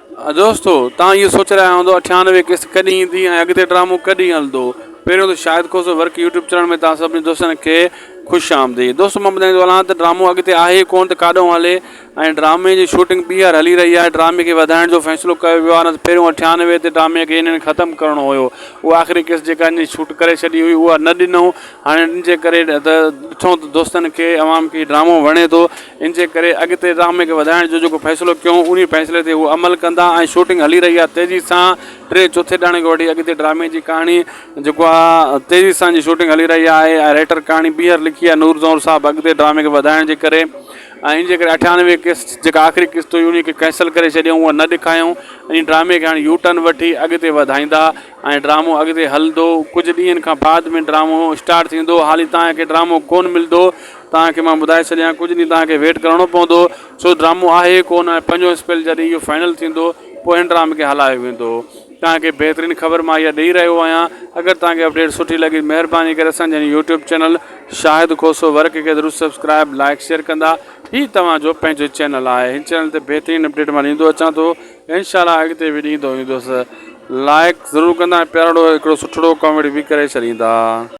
دوستو توهان اهو سوچي رهيا هوندو 98 قسط ڪڏهن ايندي ۽ اڳتي ڊرامو ڪڏهن هلندو. پهريون ته Shahid Khoso work YouTube channel ۾ توهان سڀني دوستن کي خوش آمديد. دوستو مان ٻڌائيندو هلان ته ڊرامو اڳتي آهي ئي ڪونه ته ڪاڏهون هلي ۽ ڊرامي جي شوٽنگ ٻيهر هلي رهي آهي ڊرامي کي وڌائڻ جو فيصلو ڪيو ويو آهي نه ته پهريون 98 تي ڊرامي کي انهن ختم ڪرڻو هيو اها آخري قسط جيڪا انهن شوٽ ڪري ڇڏي هئي اها نه ڏنو هاڻي ان جي ڪري ته ڏٺو ته دوستن کي عوام کي ڊرامو وڻي ٿو ان جي ڪري اڳتي ڊرامي کي وڌائڻ جو جيڪو فيصلو ڪيو انهي فيصلي تي هو عمل ڪندا ۽ شوٽنگ هلي رهي آهي تيزي سان ٽي چوٿي ڏهاڙي کان وٺي اڳتي ڊرامي جي ڪهاڻي جيڪو آهي تيزي سان جي شوٽنگ هلي رهي آهي ۽ رائٽر ڪهاڻي ٻيهر لکي آهي نور زئور صاحب اڳتي ڊرامي کي وڌائڻ جي ڪري ۽ ان جي ڪري 98 قسط جيڪا آخري قسط هئي انهي کي ڪينسل ڪري ڇڏيائون اها نه ڏيکايائون ۽ ڊرامي کي هاڻي يو ٽرن وٺي اڳتي وڌائيندا ۽ ڊرامو اڳتي هلندو ڪجهه ڏينهن کان بعد ۾ ڊرامو اسٽارٽ ٿيندو حالي توهان کي ڊرامو ڪون ملندو توهان کي مان ٻڌائي ڇڏيان ڪجهه ڏينهن توهان کي ويٽ ڪرڻو پوندو ڇو ڊرامو آهي ڪون ۽ پنجون اسپيل جڏهن اهو فائنل ٿيندو پوء هن ڊرامي کي هلايو ويندو توهان کي بهترين خبر مان اها ڏئي رهيو آهيان اگر توهان کي اپڊيٽ سٺي لڳي مهرباني ڪري اسان جي YouTube channel Shahid Khoso work کي ضرور سبسڪرائب لائڪ شيئر ڪندا هي توهان جو پنهنجو چينل آهي هن چينل تي بهترين اپڊيٽ مان ڏيندو اچان ٿو انشاء الله اڳتي به ڏيندو ايندس لائڪ ضرور ڪندا ۽ پيارڙو هڪڙو سٺڙو ڪامينٽ به ڪري ڇڏيندا.